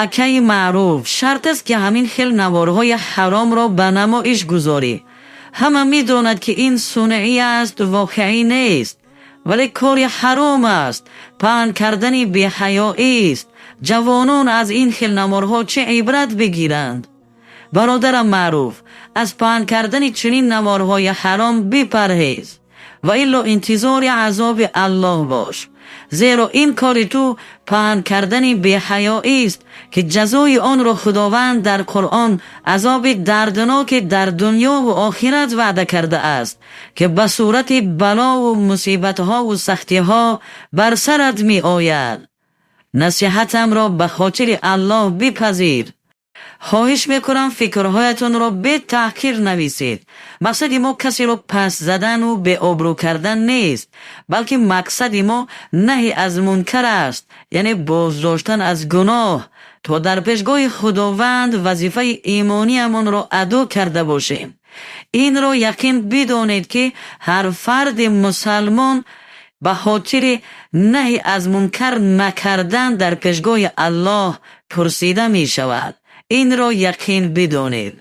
Акаи Маъруф, шарт аст, ки ҳамин хел наворҳои ҳаромро ба намоиш гузорӣ? Ҳама медонад, ки ин сунъӣ аст, воқеӣ нест, вале кори ҳаром аст, паҳн кардани беҳаёист. Ҷавонон аз ин хел наворҳо чӣ ибрат бигиранд? Бародарам Маъруф, аз паҳн кардани чунин наворҳои ҳаром бипарҳез ва илло интизори азоби Аллоҳ бош, зеро ин кори ту паҳн кардани беҳаёист, ки ҷазои онро Худованд дар Қуръон азоби дардноке дар дунёву охират ваъда кардааст, ки ба сурати балову мусибатҳову сахтиҳо бар сарат меояд. Насиҳатамро ба хотири Аллоҳ бипазир. Хоҳиш мекунам, фикрҳоятонро бетаҳқир нависед. Мақсади мо касеро паст задану беобрӯ кардан нест, балки мақсади мо наҳй аз мункар аст, яъне боздоштан аз гуноҳ, то дар пешгоҳи Худованд вазифаи имониямонро адо карда бошем. Инро яқин бидонед, ки ҳар фарди мусалмон ба хотири наҳй аз мункар накардан дар пешгоҳи Аллоҳ пурсида мешавад. Инро яқин бидонед.